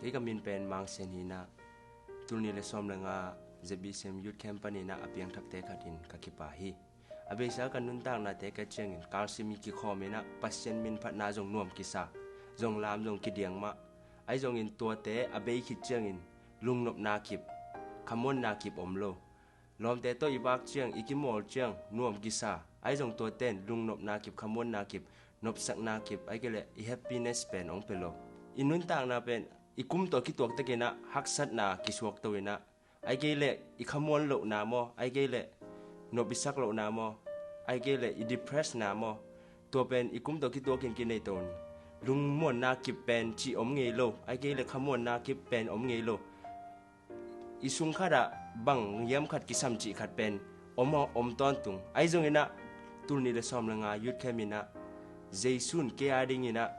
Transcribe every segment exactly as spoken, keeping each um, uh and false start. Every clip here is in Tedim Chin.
Kei ka min pen Mang Sen hi in ah, tul nih le sawm le nga Z B C M Youth Camp panin ah a piangthakte khat in ka kipah hi. A beisa ka nuntaknate ka ciangin kalsim i kikhawm in ah Pasian min phatna zong nuam kisa, zong lam zong kidiang mah. Ahi zongin tuate a bei khit ciangin lungnopna kip, khamuanna kip om lo. Lawmte tawh i vak ciang, i kimawl ciang nuam kisa, ahi zong tuate in lungnopna kip, khamuanna kip, nopsakna kip, ahih kei leh i happiness pen hong pia lo. I nuntakna pen i kum tawh kituak takin ah haksatna kisuak to in ah, ahih kei leh i khamuan lohna maw, ahih kei leh nop i sak lohna maw, ahih kei leh i depress na maw, tua pen i kum tawh kituakin kinei to in, lungmuanna kip pen cih om ngei lo, ahih kei leh khamuanna kip pen om ngei lo. I sung khatah bang hiam khat kisam cih khat pen om, om tawntung. Ahi zongin ah tul nih le sawm le nga Youth Camp in ah Jesu in kei a dingin ah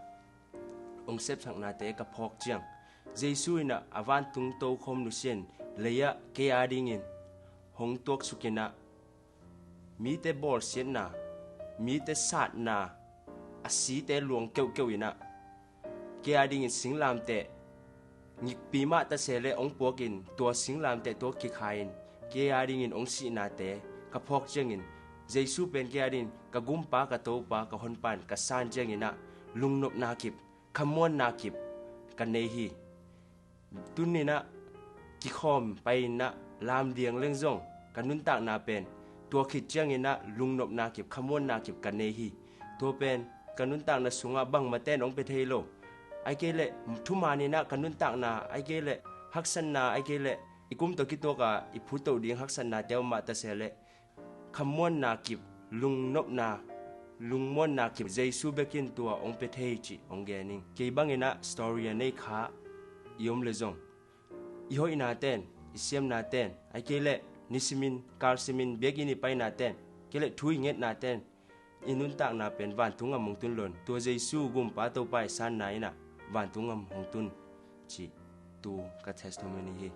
hong sepsaknate ka phawk ciang, Jesu in ah a vantung tokhom nusia in lei ah kei a dingin hong tuaksuk in ah, mite bawlsiatna, mite satna, a site luang keuhkeuh in ah, kei a dingin singlamteh ngikpi mah ta se leh hong puakin, tua singlamteh tawh kikhai in kei a dingin hong sihnate ka phawk ciangin, Jesu pen kei a dingin ka gumpa, ka topa, ka honpa in ka san ciangin ah, lungnopna kip, khamuanna kip ka nei hi. Tuni in ah kikhawm pai in ah lamdiang leng zong ka nuntakna pen tua khit ciangin ah lungnopna kip, khamuanna kip ka nei hi. Tua pen ka nuntakna sungah bangmah ten hong pia thei lo. Ahih kei leh thuman in ah ka nuntakna, ahih kei leh haksatna, ahih kei leh i kum tawh kituak a i phuto ding haksatnate om mah ta se leh, khamuanna kip, lungnopna, lungmuanna kip Jesu bekin tua hong pia thei cih hong gen ing. Kei bangin ah story a nei kha i om leh zong, i hoihna ten, i siamna ten, ahih kei leh nisimin, kalsimin, biakinn i paina ten, kei leh thu i ngetna ten, i nuntakna pen vantung gam hong tun lo in, tua Jesu gumpa topa i sanna in ah vantung gam hong tun cih tu ka testimony hi.